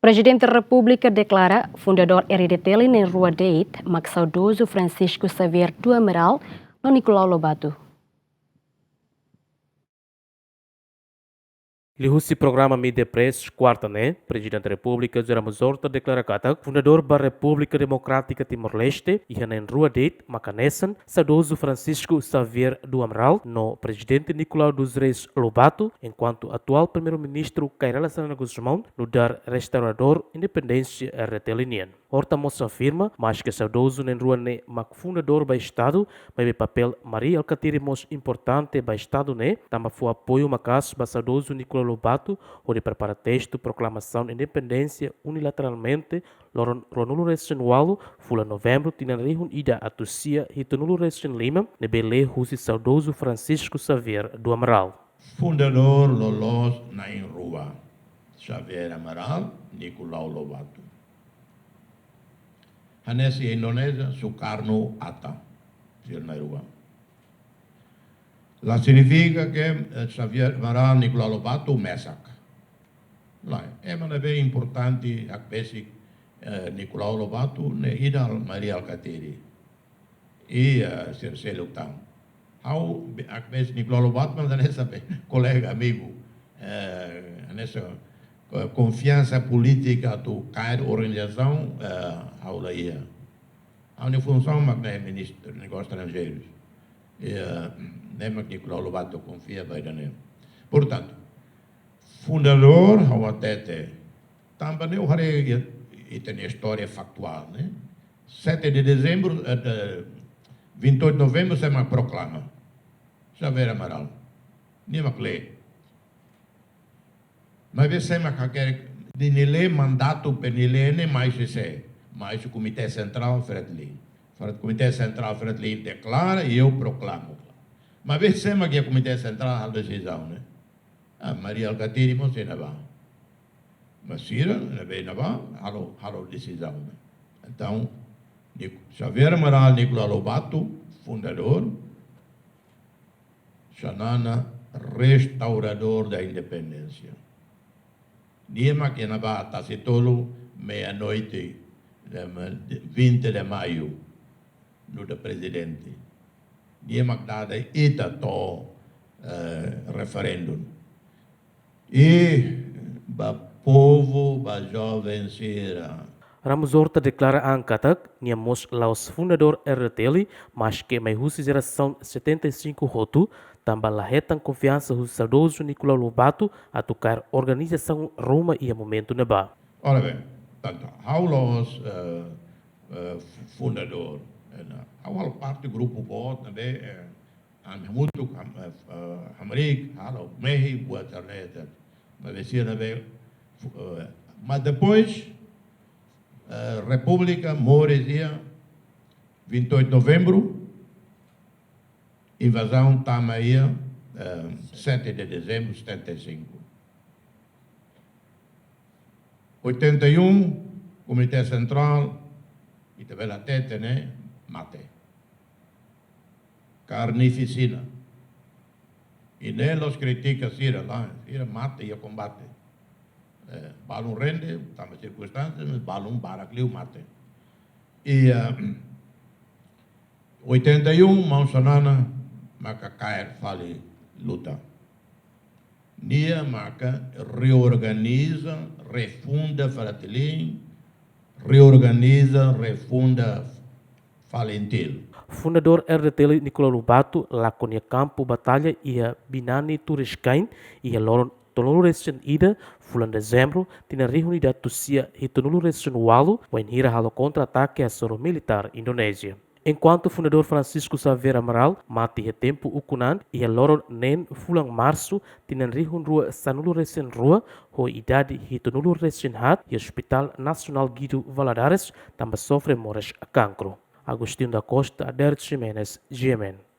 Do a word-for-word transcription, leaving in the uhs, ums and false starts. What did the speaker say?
Prezidente Repúblika deklara fundadór R D T L na'in rua de'it mak saudozu Francisco Xavier do Amaral no Nicolau Lobato. Liuhusi programa Media Press, kuarta ne'e, Prezidente Repúblika José Ramos Horta deklara katak fundadór ba Repúblika Demokrátika Timor-Leste iha na'in rua de'it mak hanesan saudozu Francisco Xavier do Amaral no Prezidente Nicolau dos Reis Lobato, enkuantu atuál Primeiru-Ministru Kay Rala Xanana Gusmão nu'udar restauradór independénsia R D T L nian. Horta mós afirma, maske saudozu na'in rua ne'e mak fundadór ba Estadu, maibé papél Mari Alkatiri mós importante ba Estadu ne'e, tanba fó apoiu maka'as ba saudozu Nicolau Lobato hodi prepara testu proklamasaun independénsia unilateralmente loron ruanulu-resin-ualu fulan Novembru tinan rihun ida atus sia hitunulu-resin-lima, ne'ebé lee husi saudozu Francisco Xavier do Amaral. Fundadór loloos na'in rua, Xavier Amaral, Nicolau Lobato. Hanesan iha Indonézia, Sukarno-Hatta, sira na'in rua. La signifika ke, eh, Xavier Amaral, Nicolau Lobato mesak. Lae, ema ne'ebé importante hakbesik, eh, Nicolau Lobato ne'e ida Mari Alkatiri. I, eh, sira seluk tan. Ha'u be-, hakbesik Nicolau Lobato, mas hanesan be kolega, amigu. Eh, hanesan, eh, konfiansa polítika atu kaer organizasaun, eh, ha'u la iha. Ha'u-nia funsaun mak ne'e Ministru Negósius Estranjeirus. I, eh, ne'e mak Nicolau Lobato konfia ba ida-ne'e. Portantu, fundadór ha'u hatete. Tanba ne'e ha'u haree ita-nia istória faktuál, ne'e. Sete de dezembro, eh, de, vinte e oito de novembro, sé mak proklama? Xavier Amaral. Nia mak lee. Maibé sé mak hakerek, nia lee mandatu, be nia lee ne'e mai husi sé? Mai husi Komité Sentrál Fretilin. Fred-, Komité Sentrál Fretilin deklara i ha'u proklama. Maibé sé mak iha Komité Sentrál halo desizaun ne'e? Ah, Mari Alkatiri mós iha ne'ebá. Mas sira ne'ebé iha ne'ebá halo, halo desizaun ne'e. Entaun, Nic-, Xavier Amaral, Nicolau Lobato, fundadór, Xanana, restauradór da independénsia. Nia mak iha ne'ebá tasi-tolu, meia-noite, de ma-, de vinte de maio, nu'udar prezidente. Nia mak dada ita to'o, eh, referendu. I ba povu, ba joven sira. Ramos Horta deklara an katak nia mós la'ós fundadór R D T L, maske mai husi jerasaun setenta e cinco hotu, tanba la hetan konfiansa husi saudozu Nicolau Lobato atu kaer organizasaun ruma iha momentu ne'ebá. Ora bem, tantu, ha'u la'ós, eh, eh, fu-, fundadór, eh, ne'e. Ha'u halo parte grupu boot ne'ebé, eh, ami hamutuk, ham-, eh, eh, hamriik, halo mehi, buat sira-ne'e, etcétera. Maibé sira ne'ebé, fu-, eh, mas depois, eh, Repúblika moris iha, vinte e oito de novembro, invazaun tama iha, eh, sete de dezembro setenta e cinco. Oitenta e um, Komité Sentrál, ita bele hatete ne'e, mate. Karnifikásion. I ne'e la'ós kritika sira, lae, sira mate iha kombate. Eh, balun rende, tanba sirkunstánsia, mas balun barak liu mate. I, eh, oitenta e um, maun Xanana maka kaer fali luta. Nia maka reorganiza, refunda Fretilin, reorganiza, refunda Falintil. Fundadór R D T L Nicolau Lobato lakon iha kampu batalla iha Binani Turiscain iha loron tolunulu-resin-ida fulan Dezembru tinan rihun ida atus sia hitunulu-resin-ualu, wainhira halo kontra-atake hasoru militár Indonézia. Enkuantu fundadór Francisco Xavier Amaral mate iha tempu ukun an, iha loron neen fulan Marsu tinan rihun rua sanulu-resin-rua, ho idade hitunulu-resin-haat, iha Hospital Nasionál Guido Valadares, tanba sofre moras kankru. Agostinho da Costa, Adérito Ximenes, G M N.